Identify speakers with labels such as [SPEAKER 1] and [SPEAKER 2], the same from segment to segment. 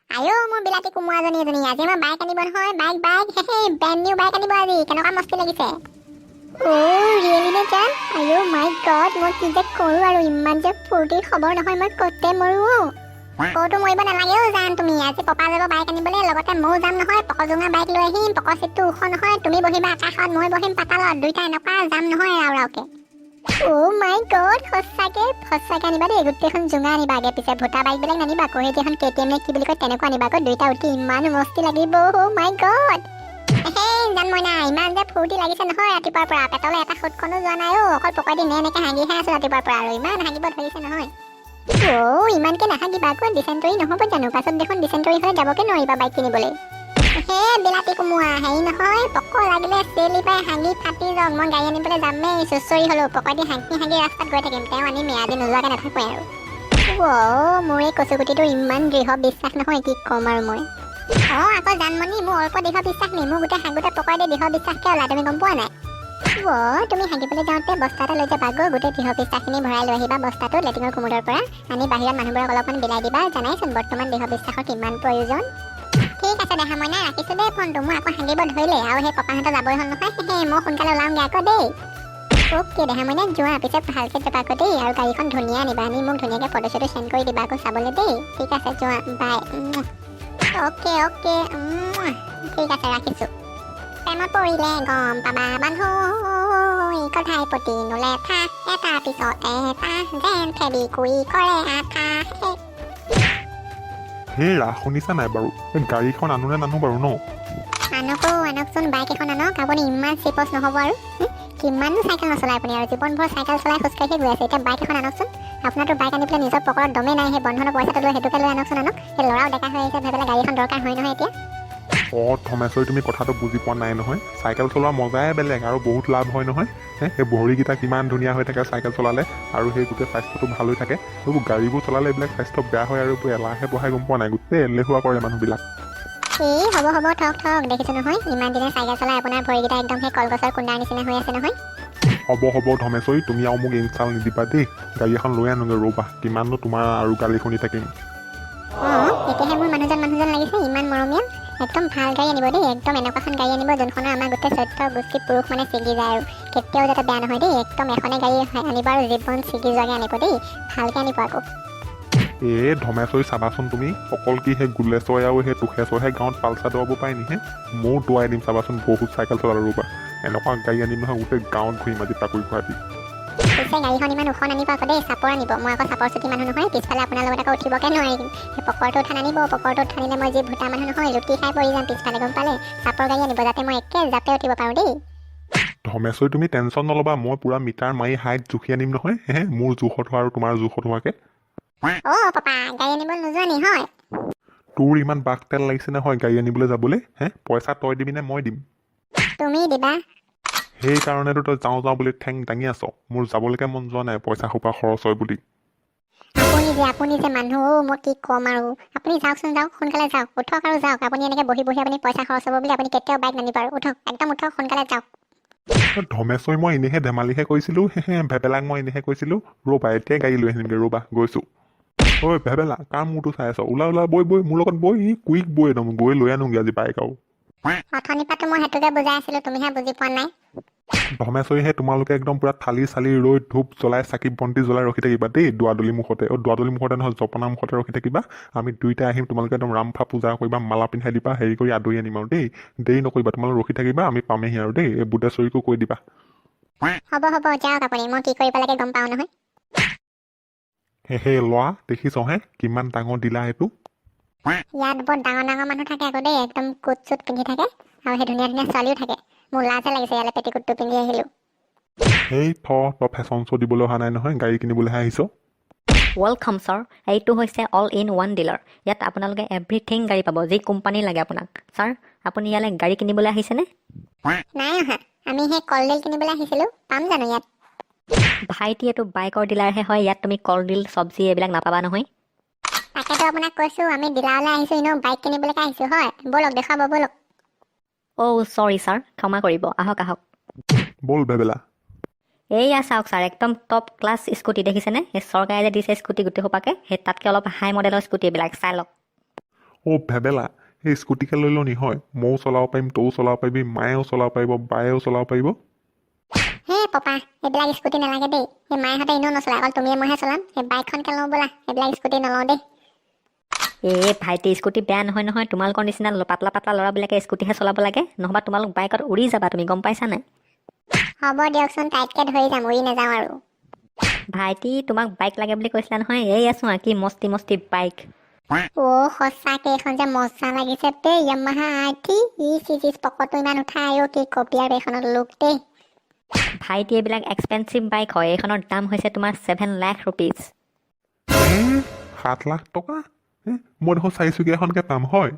[SPEAKER 1] আইঅ, মোৰ বিলাতী কোমোৰাজনী এজনী, আজি আমাৰ বাইক আনিব নহয়, বাইক, বাইক, হে ব্ৰেণ্ড নিউ বাইক আনিব আজি। কেনেকুৱা মস্তি লাগিছে। অ' ৰিয়েলি নে জান? আইঅ মাই গড, মই কি যে কৰোঁ আৰু, ইমান যে ফূৰ্তিৰ খবৰ নহয়, মই ক'তে মৰো অ'। ক'তো মৰিব নালাগে অ' জান। তুমি আজি পপা যাব বাইক আনিবলৈ, লগতে ময়ো যাম নহয়। পকজোঙা বাইক লৈ আহিম, পকৰ চিটটো ওখ নহয়। তুমি বহিবা আকাশত, মই বহিম পাতালত, দুইটা এনেকুৱা যাম নহয় ৰাও ৰাওকে। অ' মাই গড, সঁচাকে সঁচাকে আনিবা দেই। গোটেইখন জোঙা আনিবা, আগে পিছে ভোটা বাইকবিলাক নানিবা আকৌ। সেই এখন কেটিএম নে কি বুলি কয়, তেনেকুৱা আনিবা আকৌ। দুইটা উঠি ইমান মস্তি লাগিব। অ' মাই গড। সেই জান মইনা, ইমান যে ফূৰ্তি লাগিছে নহয়, ৰাতিপুৱাৰ পৰা পেটলৈ এটা খুটখনো যোৱা নাই অ'। অকল পকৰি নে এনেকে হাগিহে আছো ৰাতিপুৱাৰ পৰা আৰু ইমান হাগিব ধৰিছে নহয়। অ' ইমানকে নাহাগিবা আকৌ, ডিচেণ্টৰী নহ'ব জানো? পাছত দেখোন ডিচেণ্টৰী হ'লে যাবকে নোৱাৰিবা বাইক কিনিবলৈ। হে বিলাতী কোমোৰা, হেৰি নহয়, পক লাগিলে চেলি পাই হাগি ফাটি যাওক, মই গাড়ী আনিবলৈ যামেই। চুচৰি হ'লেও পকৰি হাগি হাগি ৰাস্তাত গৈ থাকিম, তেওঁ আনিমেই, আজি নোযোৱাকৈ নাথাকোৱে আৰু। অ' মোৰ এই কচুগুটিটো ইমান দৃঢ় বিশ্বাস নহয়, কি ক'ম আৰু মই। অঁ, আকৌ জানমণি, মোৰ অল্প দৃঢ় বিশ্বাস নি? মোৰ গোটেই হাগোতে পকৰি দি দৃঢ় বিশ্বাসকে ওলাই, তুমি গম পোৱা নাই? অ' তুমি হাগিবলৈ যাওঁতে বস্তা এটা লৈ যাবা গৈ, গোটেই দৃঢ় বিশ্বাসখিনি ভৰাই লৈ আহিবা বস্তাটো লেটিঙৰ কোমোদৰ পৰা আনি বাহিৰত মানুহবোৰক অলপমান বিলাই দিবা। জানাইচোন বৰ্তমান দৃঢ় বিশ্বাসৰ কিমান প্ৰয়োজন। ঠিক আছে দেহা মইনা, ৰাখিছোঁ দেই ফোনটো। মোৰ আকৌ হাগিব ধৰিলে আৰু সেই পাপাহঁতৰ যাবই হ'ল নহয়। সেই মই সোনকালে ওলাওঁগৈ আকৌ দেই। অ'কে দেহা মইনা, যোৱা। পিছে ভালকৈ যাবা আকৌ দেই, আৰু গাড়ীখন ধুনীয়া আনিবা। আনি মোক ধুনীয়াকৈ ফটো চটো চেণ্ড কৰি দিবা আকৌ চাবলৈ দেই। ঠিক আছে, যোৱা, বাই। অ'কে অ'কে, ঠিক আছে, ৰাখিছোঁ। প্ৰেমত পৰিলে গম পাবা মানুহ, কথাই প্ৰতি নোলেঠা, এটা পিছত এটা যেন ফেবিকুইক কৰে আঠা।
[SPEAKER 2] হেৰা, শুনিছা নাই বাৰু, এই গাড়ীখন আনো নে নানো বাৰু ন?
[SPEAKER 1] আনক অ', আনকচোন, বাইক এখন আনক আপুনি। ইমান চিপচ নহ'ব আৰু। কিমাননো চাইকেল নচলায় আপুনি আৰু? জীৱনভৰ চাইকেল চলাই খোজকাঢ়িয়ে গৈ আছে, এতিয়া বাইক এখন আনকচোন। আপোনাৰতো বাইক আনি পেলাই নিজৰ পকৰত দমেই নাই। সেই বন্ধনৰ পইচাটো লৈ সেইটোকে লৈ আনকচোন, আনক। সেই ল'ৰাও ডেকা হৈ আহিছে, ভাবি পেলাই গাড়ী এখন দৰকাৰ হয় নহয় এতিয়া।
[SPEAKER 2] অঁ থমেশ্বৰী, তুমি কথাটো বুজি পোৱা নাই নহয়। চাইকেল চলোৱা মজাই বেলেগ আৰু বহুত লাভ হয় নহয়। হে সেই ভৰিকেইটা কিমান ধুনীয়া হৈ থাকে চাইকেল চলালে আৰু সেই গোটেই স্বাস্থ্যটো ভাল হৈ থাকে। এইবোৰ গাড়ীবোৰ চলালে এইবিলাক স্বাস্থ্য বেয়া হয় আৰু এইবোৰ এলাহে বঢ়াই, গম পোৱা নাই? গোটেই এলেহুৱা কৰে মানুহবিলাক।
[SPEAKER 1] এই হ'ব হ'ব, থওক থওক। দেখিছোঁ নহয়, ইমান দিনে চাইকেল চলাই আপোনাৰ ভৰিকেইটা একদম সেই কলগছৰ কুন্দাৰ নিচিনা হৈ আছে নহয়।
[SPEAKER 2] হ'ব হ'ব ধমেশ্বৰী, তুমি আৰু মোক ইনচাল্ট নিদিবা দেই। গাড়ী এখন লৈ আনোগৈ ৰ'বা, কিমাননো তোমাৰ আৰু গালি শুনি থাকিম।
[SPEAKER 1] অঁ, এতিয়াহে মোৰ মানুহজন মানুহজন লাগিছে, ইমান মৰমীয়াল। একদম ভাল গাড়ী আনিব দেই। একদম এনেকুৱাখন গাড়ী আনিব যোনখনৰ আমাৰ গোটেই 14 গোষ্ঠী পুৰুষ মানে ছিগি যায় আৰু কেতিয়াও যাতে বেয়া নহয় দেই। একদম এখনে গাড়ী আনিব আৰু জীৱন ছিগি যোৱাকৈ আনিব দেই। ভালকৈ আনিব আকৌ।
[SPEAKER 2] এই ধমেশ্বৰী, চাবাচোন তুমি। অকল কি সেই গোলেশ্বৰে আৰু সেই তোষেশ্বৰহে গাঁৱত পালচাৰ দৌৰাব পাৰে নিহে? ময়ো দৌৰাই দিম চাবাচোন। বহুত চাইকেল চলালোঁ, ৰ'বা। এনেকুৱা গাড়ী আনিম নহয়, গোটেই গাঁৱত ঘূৰিম আজি টাকুৰি খোৱা দি।
[SPEAKER 1] পিছে গাড়ীখন ইমান ওখ নানিব আকৌ দেই, চাপৰ আনিব। মই আকৌ চাপৰ চুটি মানুহ নহয়, পিছফালে আপোনাৰ লগত আকৌ উঠিবকে নোৱাৰিম। সেই পকৰটো উঠা নানিব। পকৰটো উঠা আনিলে মই যি ভোটা মানুহ নহয়, লুটি খাই পৰি যাম পিছফালে, গম পালে? চাপৰ গাড়ী আনিব, যাতে মই একে জাপে উঠিব পাৰোঁ দেই।
[SPEAKER 2] ধমেশ্বৰী, তুমি টেনশ্যন নল'বা। মই পূৰা মিটাৰ মাৰি হাইট জুখি আনিম নহয়। হে মোৰ জোখত হোৱা আৰু তোমাৰ জোখত হোৱাকে।
[SPEAKER 1] অ' পাপা, গাড়ী আনিব নোযোৱা নি হয়?
[SPEAKER 2] তোৰ ইমান বাঘ তেল লাগিছে নহয় গাড়ী আনিবলৈ যাবলৈ? হে পইচা তই দিবি নে মই দিম?
[SPEAKER 1] তুমি দিবা।
[SPEAKER 2] সেইকাৰণেতো তই যাওঁ যাওঁ বুলি ঠেং দাঙি আছ। মোৰ যাবলৈকে মন যোৱা নাই, পইচা সোপা খৰচ হয় বুলি।
[SPEAKER 1] আপুনি যে মানুহ অ', মই কি ক'ম আৰু। আপুনি যাওকচোন, যাওক, সোনকালে যাওক। উঠক আৰু যাওক। আপুনি এনেকৈ বহি বহি আপুনি পইচা খৰচ হ'ব বুলি আপুনি কেতিয়াও বাইক নানিব আৰু। উঠক, একদম উঠক, সোনকালে যাওক।
[SPEAKER 2] ধমেশ্বৰী, মই এনেইহে ধেমালিহে কৰিছিলোঁ। ভেবেলাক মই এনেইহে কৈছিলোঁ। ৰ'বা, এতিয়াই গাড়ী লৈ আহিমগৈ ৰ'বা, গৈছোঁ। ঐ ভেবেলা, কাৰ মূৰটো চাই আছ? ওলা ওলা, বৈ বৈ, মোৰ লগত বৈ। ই কুইক বৈ, একদম গৈ লৈ আনোগৈ আজি বাইক আৰু।
[SPEAKER 1] অথনিৰ পৰাতো মই সেইটোকে বুজাই আছিলোঁ, তুমিহে বুজি পোৱা নাই।
[SPEAKER 2] ধমেশ্বৰীহে, তোমালোকে একদম পূৰা থালি চালি ৰৈ ধূপ জ্বলাই, চাকি বন্তি জ্বলাই ৰখি থাকিবা দেই দুৱাৰদলি মুখতে। অ' দুৱাৰদলি মুখতে নহয়, জপনা মুখতে ৰখি থাকিবা। আমি দুইটাই আহিম, তোমালোকে একদম ৰামফা পূজা কৰিবা, মালা পিন্ধাই দিবা, হেৰি কৰি আদৰি আনিম আৰু দেই। দেৰি নকৰিবা, তোমালোক ৰখি থাকিবা, আমি পামেহি আৰু দেই। এই বুধেশ্বৰীকো কৈ দিবা।
[SPEAKER 1] হ'ব হ'ব, যাওক আপুনি। মই কি কৰিব লাগে গম পাওঁ নহয়।
[SPEAKER 2] হে হে ল'ৰা, দেখিছ হে, কিমান ডাঙৰ ডিলাৰ এইটো।
[SPEAKER 1] ইয়াত বৰ ডাঙৰ ডাঙৰ মানুহ থাকে আকৌ দেই, একদম কোট চুট পিন্ধি থাকে আৰু সেই ধুনীয়া ধুনীয়া ছোৱালীও থাকে। মোৰ লাজহে লাগিছে, ইয়ালৈ পেটিকোটটো পিন্ধি আহিলোঁ।
[SPEAKER 2] সেই থ, তই ফেশ্বন শ্ব' দিবলৈ অহা নাই নহয়, গাড়ী কিনিবলৈহে আহিছ।
[SPEAKER 3] Welcome sir, এইটো হৈছে অল ইন ওৱান ডিলাৰ। ইয়াত আপোনালোকে এভৰিথিং গাড়ী পাব, যি কোম্পানী লাগে আপোনাক। ছাৰ, আপুনি ইয়ালৈ গাড়ী কিনিবলৈ আহিছেনে?
[SPEAKER 1] নাই অহা, আমি সেই কলডিল কিনিবলৈ আহিছিলোঁ। পাম জানো ইয়াত?
[SPEAKER 3] ভাইটি, এইটো বাইকৰ ডিলাৰহে হয়। ইয়াত তুমি কলডিল, চব্জি এইবিলাক নাপাবা নহয়।
[SPEAKER 1] তাকেতো আপোনাক কৈছোঁ, আমি ডিলাৰলৈ আহিছোঁ, এনেও বাইক কিনিবলৈকে আহিছোঁ হয়। ব'লক, দেখুৱাব ব'লক।
[SPEAKER 3] অ' চৰি ছাৰ, ক্ষমা কৰিব। আহক আহক।
[SPEAKER 2] ব'ল ভেবেলা।
[SPEAKER 3] এইয়া চাওক ছাৰ, একদম টপ ক্লাছ স্কুটি দেখিছেনে? এই চৰকাৰে যে দিছে স্কুটি গোটেই সোপাকে, সেই তাতকৈ অলপ হাই মডেলৰ স্কুটি এইবিলাক, চাই লওক।
[SPEAKER 2] অ' ভেবেলা, সেই স্কুটিকে লৈ লওঁ নি হয়? ময়ো চলাব পাৰিম, তয়ো চলাব পাৰিবি, মায়েও চলাব পাৰিব, বায়েও চলাব পাৰিব।
[SPEAKER 1] হে পাপা, এইবিলাক স্কুটি নালাগে দেই। সেই মায়েহঁতে এনেও নচলায়, অকল তুমিয়ে মইহে চলাম। সেই বাইকখনকে লওঁ ব'লা, সেইবিলাক স্কুটি নলওঁ দেই।
[SPEAKER 3] এই ভাইটি, স্কুটি বেয়া নহয় নহয়। তোমালোকৰ নিচিনা পাতলা পাতলা ল'ৰাবিলাকে স্কুটিহে চলাব লাগে, নহ'বা তোমালোক বাইকত উৰি যাবা। তুমি গম পাইছা নাই?
[SPEAKER 1] হ'ব দিয়কচোন, টাইটকৈ ধৰি যাম, উৰি নাযাওঁ আৰু।
[SPEAKER 3] ভাইটি, তোমাক বাইক লাগে বুলি কৈছিলা নহয়, এইয়া চোৱা কি মস্তি মস্তি বাইক।
[SPEAKER 1] অ' সঁচাকে এইখন যে মজা লাগিছে দেই, য়ামাহা আৰ থ্ৰী। ইচ ইচ ইচ, পকৰটো ইমান উঠাই আৰু কি কবি আৰু এইখনৰ লুক দেই।
[SPEAKER 3] ভাইটি, এইবিলাক এক্সপেঞ্চিভ বাইক হয়। এইখনৰ দাম হৈছে তোমাৰ 7 লাখ ৰুপিজ।
[SPEAKER 2] হে, 7 লাখ টকা হে? মই দেখোন চাৰিচকীয়া এখনকে পাম হয়।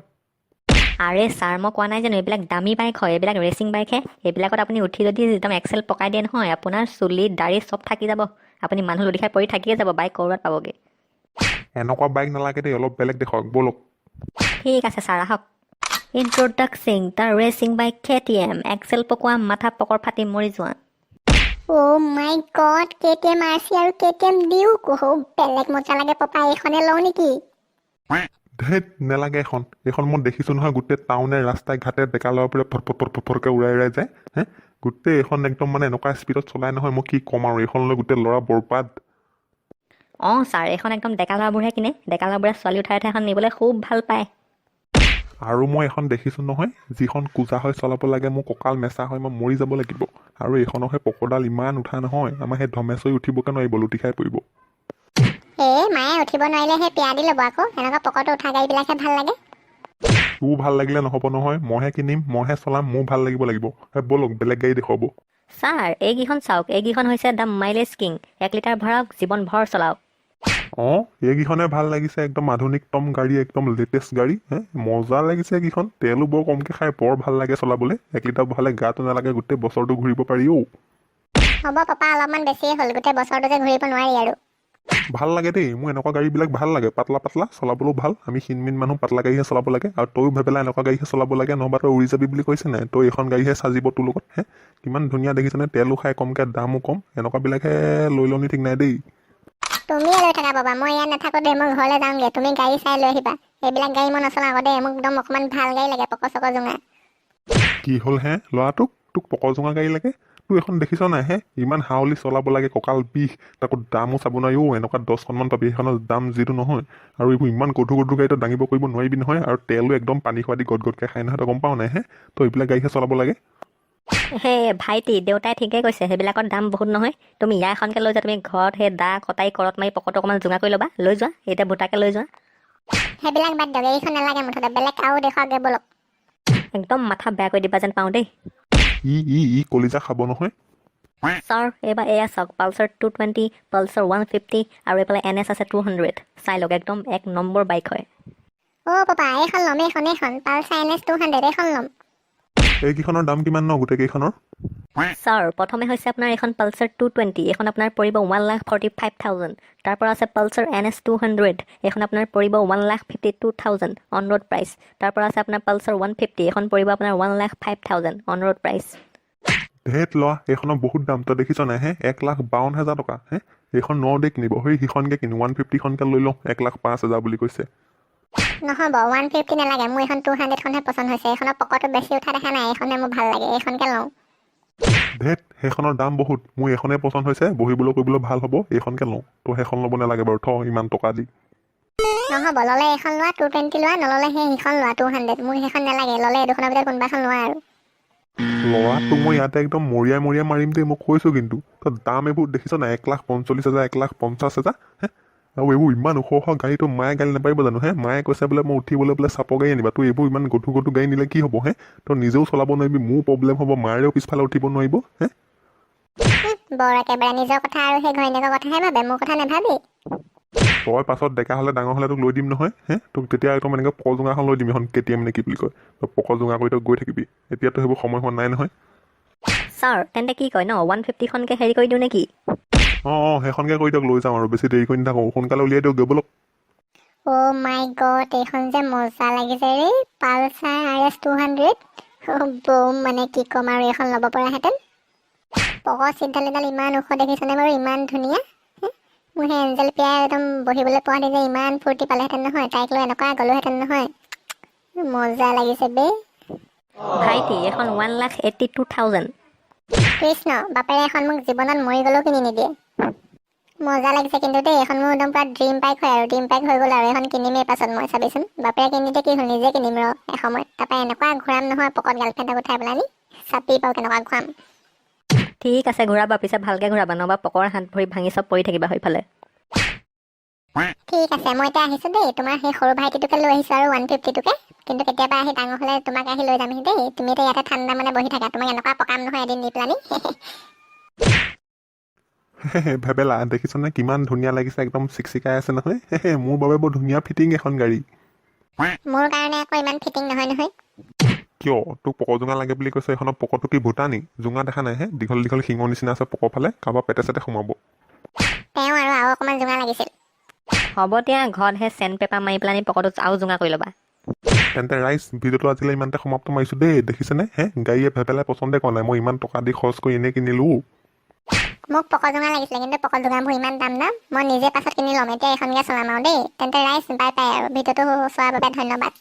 [SPEAKER 3] আৰে ছাৰ, মই কোৱা নাই জানো এইবিলাক দামী বাইক হয়? এইবিলাক ৰেচিং বাইকহে। এইবিলাকত আপুনি উঠি যদি একদম এক্সেল পকাই দিয়ে নহয়, আপোনাৰ চুলি দাড়ি চব থাকি যাব। আপুনি মানুহ লুটি খাই পৰি থাকিয়ে যাব, বাইক ক'ৰবাত পাবগৈ।
[SPEAKER 2] এনেকুৱা বাইক নালাগে দেই, অলপ বেলেগ দেখুৱাওক ব'লক।
[SPEAKER 3] ঠিক আছে ছাৰ, আহক। Introducing the racing bike KTM. Excel পকোৱা, মাথা পকৰ ফাটি মৰি যোৱা।
[SPEAKER 1] অ' মাই গড, কেটিএম আৰ চি আৰু কেটিএম ডিউক। অ' বেলেগ মজা লাগে পাপা, এইখনে লওঁ নেকি?
[SPEAKER 2] ধেত, নেলাগে এখন। এইখন মই দেখিছোঁ নহয়, গোটেই টাউনে ৰাস্তাই ঘাটে ডেকা ল'ৰাবোৰে ফট ফট ফট ফট ফটকৈ উৰাই উৰাই যায় হে। গোটেই এইখন একদম মানে এনেকুৱা স্পীডত চলাই নহয়, মই কি ক'ম আৰু, এইখন লৈ গোটেই ল'ৰা বৰবাদ।
[SPEAKER 3] অঁ ছাৰ, এইখন একদম ডেকা ল'ৰাবোৰহে কিনে। ডেকা ল'ৰাবোৰে ছোৱালী উঠাই উঠাই এখন নিবলৈ খুব ভাল পায়।
[SPEAKER 2] আৰু মই এখন দেখিছোঁ নহয়, যিখন কোজা হৈ চলাব লাগে, মোৰ কঁকাল মেচা হৈ মই মৰি যাব লাগিব। আৰু এইখনৰ সেই পকৰডাল ইমান উঠা নহয়, আমাৰ সেই ধমেশ্বৰী উঠিবকে নোৱাৰিব, লুটি খাই পৰিব।
[SPEAKER 1] এই মায়ে উঠিব নোৱাৰিলে সেই পিয়া দি ল'ব আকৌ। এনেকুৱা পকৰটো উঠা গাড়ীবিলাকহে ভাল লাগে।
[SPEAKER 2] তোৰ ভাল লাগিলে নহ'ব নহয়, মইহে কিনিম, মইহে চলাম, মোৰ ভাল লাগিব লাগিব। এই ব'লক, বেলেগ গাড়ী দেখুৱাব।
[SPEAKER 3] ছাৰ, এইকেইখন চাওক। এইকেইখন হৈছে the mileage king. 1 litre ভৰাওক, জীৱনভৰ চলাওক।
[SPEAKER 2] অঁ, এইকেইখনে ভাল লাগিছে, একদম আধুনিকতম গাড়ী, একদম লেটেষ্ট গাড়ী হে। মজা লাগিছে এইকেইখন। তেলো বৰ কমকৈ খায়, বৰ ভাল লাগে চলাবলৈ। 1 লিটাৰ ভৰালে গাটো নালাগে, গোটেই বছৰটো ঘূৰিব পাৰি অ'।
[SPEAKER 1] হ'ব পাপা, অলপমান বেছিয়ে হ'ল। গোটেই বছৰটো যে ঘূৰিব নোৱাৰি আৰু।
[SPEAKER 2] ভাল লাগে দেই মোৰ এনেকুৱা গাড়ীবিলাক ভাল লাগে, পাতলা পাতলা, চলাবলৈও ভাল। আমি ক্ষীণমিন মানুহ, পাতলা গাড়ীহে চলাব লাগে। আৰু তয়ো ভেবেলা এনেকুৱা গাড়ীহে চলাব লাগে, নহ'বা তই উৰি যাবি বুলি কৈছে নাই? তই এইখন গাড়ীহে সাজিব তোৰ লগত হে। কিমান ধুনীয়া দেখিছেনে? তেলো খাই কমকৈ, দামো কম। এনেকুৱাবিলাকহে লৈ লওঁ নি ঠিক নাই দেই।
[SPEAKER 1] তুমিয়ে লৈ থাকা বাবা, মই ইয়াত নাথাকো দেই, মই ঘৰলৈ যাওঁগৈ। তুমি গাড়ী চাই লৈ আহিবা। এইবিলাক গাড়ী মই নচলাওঁ আকৌ দেই। মোক একদম অকণমান ভাল গাড়ী লাগে, পক চক জোঙা।
[SPEAKER 2] কি হ'ল হে ল'ৰাটোক? তোক পকজোঙা গাড়ী লাগে? তোৰ এখন দেখিছ নাই হে? ইমান হাউলি চলাব লাগে, কঁকাল বিষ, তাকো দামো চাব নোৱাৰি অ'। এনেকুৱা 10খনমান পাবি, সেইখনৰ দাম যিটো নহয়। আৰু এইবোৰ ইমান গধুৰ গধুৰ গাড়ী তই দাঙিব কৰিব নোৱাৰিবি নহয়। আৰু তেলো একদম পানী খোৱা দি গট গটকৈ খাই নহয়, তই গম পাৱ নাই হে? তই এইবিলাক গাড়ীহে চলাব লাগে।
[SPEAKER 3] সেই ভাইটি, দেউতাই ঠিকেই কৈছে, সেইবিলাকৰ দাম বহুত নহয়। তুমি ইয়াৰ এখনকে লৈ যোৱা। তুমি ঘৰত সেই দা কটাৰী কৰত মাৰি পকৰটো অকণমান জোঙা কৰি ল'বা। লৈ যোৱা, এতিয়া ভোটাকে লৈ যোৱা।
[SPEAKER 1] সেইবিলাক বাদ দিয়ক, এইখন নালাগে মুঠতে, বেলেগ আৰু দেখুৱাওকগৈ ব'লক।
[SPEAKER 3] একদম মাথা বেয়া কৰি দিবা যেন পাওঁ দেই।
[SPEAKER 2] ই ই ই কলিজা খাব নহয়।
[SPEAKER 3] ছাৰ, এইবাৰ এয়া চাওক, পালচাৰ 220, পালচাৰ 150 আৰু এইফালে এন এছ আছে 200। চাই লওক, একদম এক নম্বৰ বাইক হয়।
[SPEAKER 1] অ' পাপা, এইখন ল'ম, এইখন, এইখন পালচাৰ এন এছ 200, এইখন ল'ম।
[SPEAKER 2] এইকেইখনৰ দাম কিমান ন গোটেই কেইখনৰ?
[SPEAKER 3] ছাৰ, প্ৰথমে হৈছে আপোনাৰ এইখন পালচাৰ 220, এইখন আপোনাৰ পৰিব 1,45,000। তাৰপৰা আছে পালচাৰ এন এছ 200, এইখন আপোনাৰ পৰিব 1,52,000 on road price। তাৰপৰা আছে আপোনাৰ পালচাৰ 150, এইখন পৰিব আপোনাৰ 1,05,000 on road price।
[SPEAKER 2] ধেত ল'ৰা, এইখনৰ বহুত দাম, তই দেখিছ নাই হে? 1,52,000 টকা হে। এইখন নোৱাৰো দেই কিনিব। সেই সিখনকে কিনো, 150খনকে লৈ লওঁ, 1,05,000 বুলি কৈছে।
[SPEAKER 1] নহ'ব, 150 নালাগে। মোৰ এইখন 200খনহে পচন্দ হৈছে। এইখনৰ পকৰটো বেছি উঠা দেখা নাই? এইখনহে মোৰ ভাল লাগে, এইখনকে লওঁ।
[SPEAKER 2] ধেত, সেইখনৰ দাম বহুত। মোৰ এইখনেই পচন্দ হৈছে, বহিবলৈ কৰিবলৈ ভাল হ'ব, এইখনকে লওঁ। তই সেইখন ল'ব নালাগে বাৰু, থ ইমান টকা দি।
[SPEAKER 1] নহ'ব, ল'লে এইখন লোৱা, 220 লোৱা, নল'লে সেই সিখন লোৱা, 200। মোক সেইখন নালাগে। ল'লে এই দুখনৰ ভিতৰত কোনোবা এখন লোৱা আৰু।
[SPEAKER 2] ল'ৰাটোক মই ইয়াতে একদম মৰিয়াই মৰিয়াই মাৰিম দেই, মই কৈছোঁ কিন্তু। তই দাম এইবোৰ দেখিছ নাই? 1,45,000, 1,50,000 হে। আৰু এইবোৰ ইমান ওখ ওখ গাড়ী, তোৰ মায়ে গালি নাপাৰিব জানো হে? মায়ে কৈছে বোলে মই উঠিবলৈ বোলে চাপৰ গাড়ী আনিবা। তোৰ এইবোৰ ইমান গধুৰ গধুৰ গাড়ী নিলে কি হ'ব হে? তই নিজেও চলাব নোৱাৰিবি, মোৰো প্ৰব্লেম হ'ব, মাৰেও পিছফালে উঠিব নোৱাৰিব হে।
[SPEAKER 1] বৰ একেবাৰে নিজৰ কথা আৰু সেই ঘৈণীয়েকৰ কথাহে ভাবে, মোৰ কথা নাভাবেই।
[SPEAKER 2] তই পাছত ডেকা হ'লে, ডাঙৰ হ'লে তোক লৈ দিম নহয় হে। তোক তেতিয়া একদম এনেকৈ পকজোঙা এখন লৈ দিম, এখন কেটিএম নে কি বুলি কয়। তই পকজোঙা কৰি তই গৈ থাকিবি। এতিয়াতো সেইবোৰ সময় হোৱা নাই নহয়।
[SPEAKER 3] ছাৰ, তেন্তে কি কয় ন, 150খনকে হেৰি কৰি দিওঁ নেকি?
[SPEAKER 2] অঁ অঁ সেইখনকে কৰি দিয়ক, লৈ যাওঁ আৰু বেছি দেৰি কৰি নাথাকোঁ। সোনকালে উলিয়াই দিয়ক ব'লক।
[SPEAKER 1] অ' মাই গড, এইখন যে মজা লাগিছে ৰে, পালচাৰ আৰ এছ 200। বম, মানে কি ক'ম আৰু, এইখন ল'ব পৰাহেঁতেন। পকৰ চিটডাল এডাল ইমান ওখ দেখিছেনে বাৰু? ইমান ধুনীয়া হে? মোৰ সেই এঞ্জেল পিয়াই একদম বহিবলৈ পোৱা দি যে ইমান ফূৰ্তি পালেহেঁতেন নহয়, তাইক লৈ এনেকুৱা গ'লোহেঁতেন নহয়। মজা লাগিছে বে।
[SPEAKER 3] ভাইটি, এখন 1,82,000।
[SPEAKER 1] কৃষ্ণ, বাপেৰে এখন মোক জীৱনত মৰি গ'লেও কিনি নিদিয়ে। মজা লাগিছে কিন্তু দেই এইখন। মোৰ একদম পুৰা ড্ৰিম বাইক হয় আৰু, ড্ৰিম বাইক হৈ গ'ল আৰু। এইখন কিনিমেই পাছত মই, চাবিচোন। বাপেৰে কিনি নিদিয়ে কি হ'ল, নিজে কিনিম ৰ এসময়ত। তাৰপৰা এনেকুৱা ঘূৰাম নহয় পকত গাৰ্লফ্ৰেণ্ডক উঠাই পেলানি, চাপি পাওঁ কেনেকুৱা ঘূৰাম।
[SPEAKER 3] ঠিক আছে, ঘূৰাবা পিছে ভালকৈ ঘূৰাবা, নহ'বা পকৰ হাত ভৰি ভাঙি চব পৰি থাকিবা সেইফালে।
[SPEAKER 1] ঠিক আছে, মই এতিয়া আহিছোঁ দেই। তোমাৰ সেই সৰু ভাইটিটোকে লৈ আহিছোঁ আৰু 150টোকে। কিন্তু কেতিয়াবা আহি ডাঙৰ হ'লে তোমাক আহি লৈ যামহি দেই। তুমি এতিয়া ইয়াতে ঠাণ্ডা মানে বহি থাকা। তোমাক এনেকুৱা পকাম নহয় এদিন নি পেলানি।
[SPEAKER 2] ভেবেলা, দেখিছনে কিমান ধুনীয়া লাগিছে? একদম চিকচিকাই আছে নহয়। মোৰ বাবে বৰ ধুনীয়া ফিটিং এখন গাড়ী।
[SPEAKER 1] মোৰ কাৰণে আকৌ ইমান ফিটিং নহয় নহয়।
[SPEAKER 2] কিয়, তোক পক জোঙা লাগে বুলি কৈছে। এইখনৰ পকটো কি ভূটানী জোঙা দেখা নাই হে? দীঘল দীঘল শিঙৰ নিচিনা আছে পকৰ ফালে, কাৰোবাৰ পেটে চেটে সোমাব।
[SPEAKER 1] তেওঁ আৰু আৰু অকণমান জোঙা লাগিছিল।
[SPEAKER 3] হ'ব দিয়া, ঘৰত সেই চেণ্ড পেপাৰ মাৰি পেলানি পকৰটো আৰু জোঙা কৰি ল'বা।
[SPEAKER 2] তেন্তে ৰাইজ, ভিডিঅ'টো আজিলৈ ইমানতে সমাপ্ত মাৰিছোঁ দেই। দেখিছেনে হে, গাড়ীয়ে ভেবেলাই পচন্দে কৰা নাই। মই ইমান টকা দি খৰচ কৰি এনেই কিনিলোঁ।
[SPEAKER 1] মোক পক জোঙা লাগিছিলে, কিন্তু পক জোঙাবোৰ ইমান দাম দাম। মই নিজে পাছত কিনি ল'ম। এতিয়া এইখনকে চলাম আৰু দেই। তেন্তে ৰাইজ, বাই বাই আৰু ভিডিঅ'টো চোৱাৰ বাবে ধন্যবাদ।